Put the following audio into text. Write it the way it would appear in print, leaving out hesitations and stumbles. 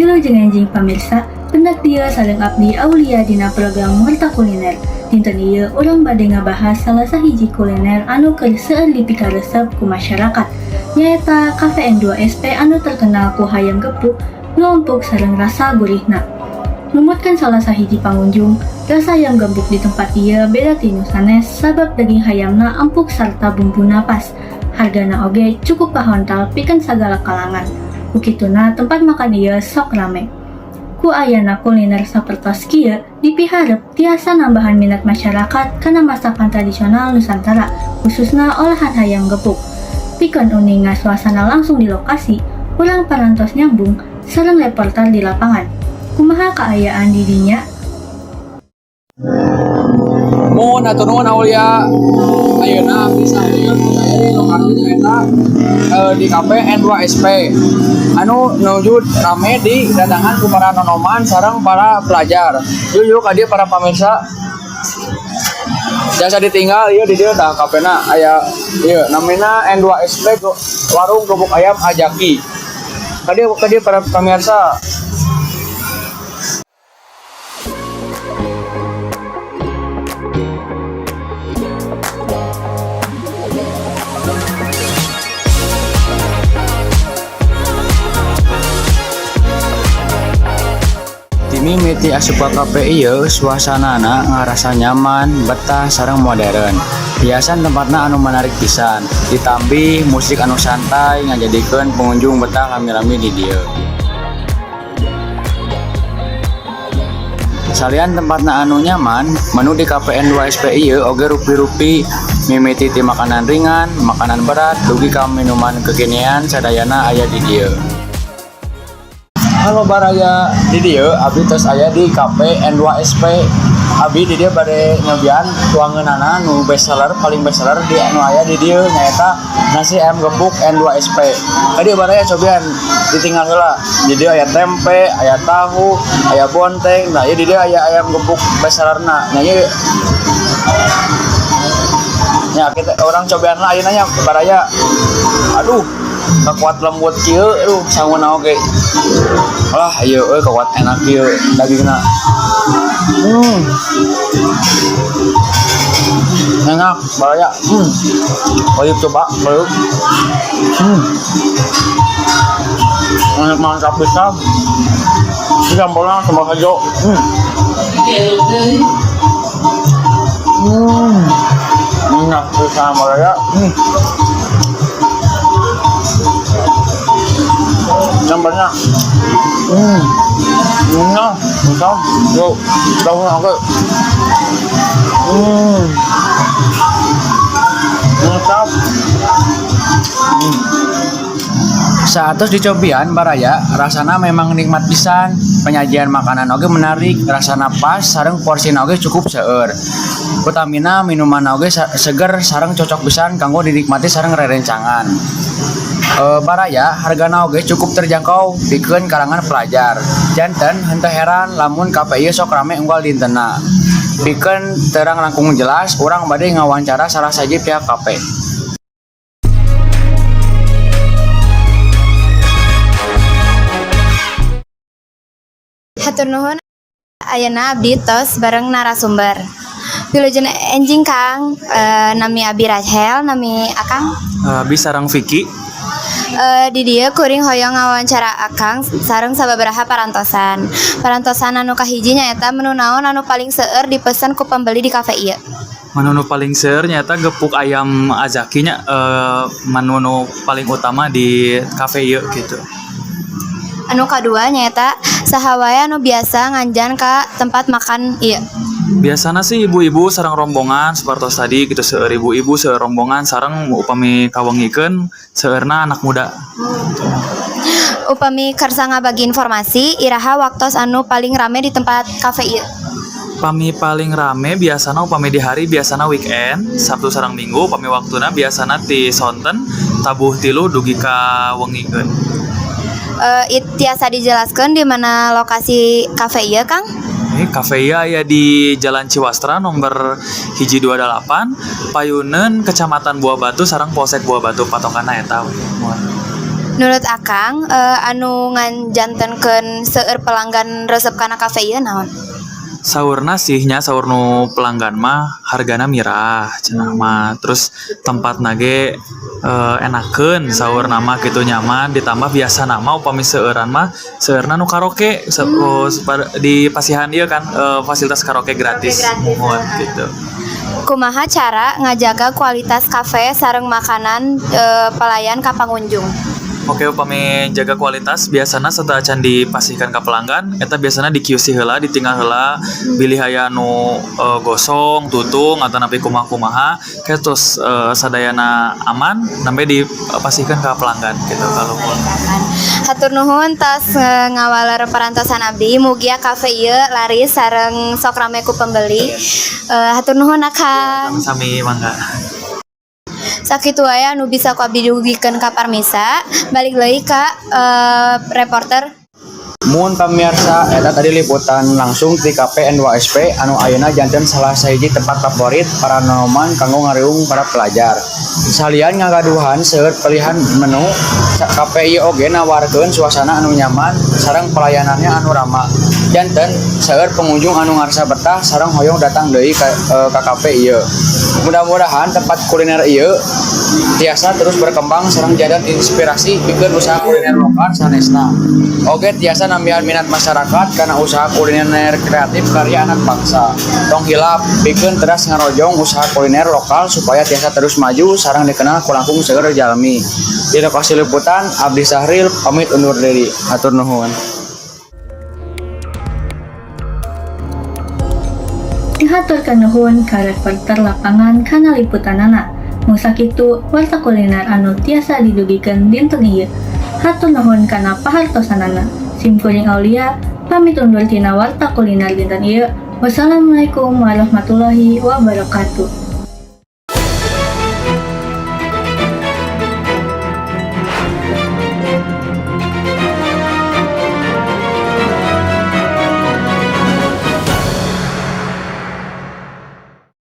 Wilujeng enjing pamirsa, pendak dieu sareng abdi Aulia dina program Warta Kuliner. Dinten ieu urang bade ngabahas salah sahiji kuliner anu keur seueur dipikaresep ku masyarakat. Nyaeta Cafe N2SP anu terkenal ku hayam gepuk nu empuk sareng rasa gurihna. Numutkeun salah sahiji pangunjung, rasa ayam gepuk di tempat ieu beda ti nu sanes sabab daging hayamna empuk sarta bumbuna pas. Hargana oge cukup kahontal pikeun sagala kalangan. Ku kituna tempat makan ieu sok rame. Ku ayana kuliner sapertos kieu dipiharep tiasa nambahan minat masyarakat kana masakan tradisional Nusantara, khususna olahan hayam gepuk. Pikeun uninga suasana langsung di lokasi, urang parantos nyambung sareng reporter di lapangan. Kumaha kaayaan di dinya? Mun hatur nuhun, Aulia. Ayeuna abdi saharian aya di lokasi nyaeta di Cafe N2SP anu nuju rame didatangan ku para nonoman sareng para pelajar. Yuk, yuk ka dieu, para pamirsa. Jasa ditinggal ieu di dieu tah kafena aya ieu namina N2SP, warung gepuk ayam Ajaki. Ka dieu, ka dieu, para pamirsa. Ti mimiti asup ka kafe ieu, suasanana ngarasa nyaman, betah sareng modern. Hiasan tempatna anu menarik pisan, ditambih musik anu santai ngajadikeun pengunjung betah lami-lami di dieu. Salian tempatna anu nyaman, menu di Cafe N2SP ieu oge rupi-rupi, mimiti ti makanan ringan, makanan berat, dugi ka minuman kekinian sadayana aya di dieu. Halo baraya, di dieu abdi tos aya di Cafe N2SP. Abdi di dieu bade nyobian tuangeunana nu best seller, paling best seller di anu aya di dieu, nyaeta nasi ayam gepuk N2SP. Ka dieu, baraya, cobian ditinggal heula. Di dieu aya tempe, aya tahu, aya bonteng. Nah, ieu di dieu aya ayam gepuk best sellerna. Nah, ieu nya kita urang cobian lah ayeuna nya, baraya. Aduh, kakuat lembut kieu, aduh, sanguna oge. Lah, ieu euy kakuat enak kieu dagingna. Enak, baraya. Wajib coba, wajib. Enak, mantap pisan. Ini sambalnya sambal hijau. Enak pisan, baraya. Sambalnya. Enak, mantap. Yuk, tahunya oke. Mantap. Saatos dicobian, baraya, rasana memang nikmat pisan. Penyajian makanan oge menarik, rasana pas sareng porsina oge cukup seueur. Utamina minuman oge seger sareng cocok pisan kanggo dinikmati sareng rerencangan. Baraya, hargana oge cukup terjangkau pikeun kalangan pelajar. Janten henteu heran lamun kafe ieu sok rame unggal dintena. Pikeun terang langkung jelas, urang bade ngawawancara salah sahiji pihak kafe. Hatur nuhun, ayeuna abdi tos bareng narasumber. Wilujeng enjing, Kang, nami abi Rachel, nami Akang? Abi sareng Vicky. Di dieu kuring hoyong ngawancara Akang sareng sababaraha parantosan. Parantosan anu kahiji nyaeta menu naon anu paling seueur dipesen ku pembeli di kafe ieu? Menu nu paling seueur nyaeta gepuk ayam Azaki nya, menu nu paling utama di kafe ieu gitu. Anu kadua nyaeta saha wae anu biasa nganjan ka tempat makan ieu? Biasana sih ibu-ibu sareng rombongan sapertos tadi gitu, seueur ibu-ibu, seueur rombongan, sareng upami kawengikeun seueurna anak muda. Upami kersa ngabagi informasi, iraha waktos anu paling rame di tempat kafe ieu? Pami paling rame biasana upami di hari biasana weekend, Sabtu sareng Minggu, upami waktuna biasana ti sonten tabuh 3 dugi ka wengikeun. Tiasa dijelaskeun di mana lokasi kafe ieu, Kang? Ini kafe ieu aya di Jalan Ciwastra nomor 128, Payuneun, Kecamatan Buah Batu sareng Polsek Buah Batu, patokanna eta we. Menurut Akang, anu ngajantenkeun seueur pelanggan resep kana kafe ieu naon? Saurna sih nya, saur nu pelanggan mah hargana mirah cenah mah, terus tempatna ge enakeun saurna mah gitu, nyaman, ditambah biasana mah upami seueuran mah seueurna nu karaoke oh, di pasihan ieu kan fasilitas karaoke gratis, gratis, muhun heeh. gitu. Kumaha cara ngajaga kualitas kafe sareng makanan pelayan ka pangunjung? Oke, upami jaga kualitas biasana setelah can dipasihkan ke pelanggan eta biasana di QC heula, ditinggal heula bilih aya nu gosong, tutung atau napi kumaha-kumaha kayak terus sadayana aman sampai dipasihkan ke pelanggan gitu kalau pun. Hatur nuhun tos ngawaler parantosan abdi, mugia kafe ieu laris sareng sok rame ku pembeli. Hatur nuhun, Akang. Sami, mangga. Sakitu wae anu bisa ku abdi dugikeun ka parmisa. Balik deui ka reporter. Mun pamirsa, eta tadi liputan langsung di Cafe N2SP anu ayeuna janten salah sahiji tempat favorit para nonoman kanggo ngariung para pelajar. Salian ngagaduhan seueur pilihan menu, kafe ieu oge nawarkeun suasana anu nyaman sareng pelayanannya anu ramah. Janten seueur pengunjung anu ngarasa betah sareng hoyong datang deui ka kafe ieu. Mudah-mudahan tempat kuliner ieu tiasa terus berkembang sareng janten inspirasi pikeun usaha kuliner lokal sanesna. Oge tiasa nambihan minat masyarakat karena usaha kuliner kreatif karya anak bangsa. Tong hilap pikeun teras ngarojong usaha kuliner lokal supaya tiasa terus maju sareng dikenal ku langkung seueur jalmi. Di lokasi liputan, Abdi Sahril pamit undur diri. Hatur nuhun. Dihaturkeun nuhun ka reporter lapangan kana liputanana. Mung sakitu warta kuliner anu tiasa didugikeun dinten ieu. Hatur nuhun kana pahartosanana. Sim kuring Aulia pamit undur tina warta kuliner dinten ieu. Wassalamualaikum warahmatullahi wabarakatuh.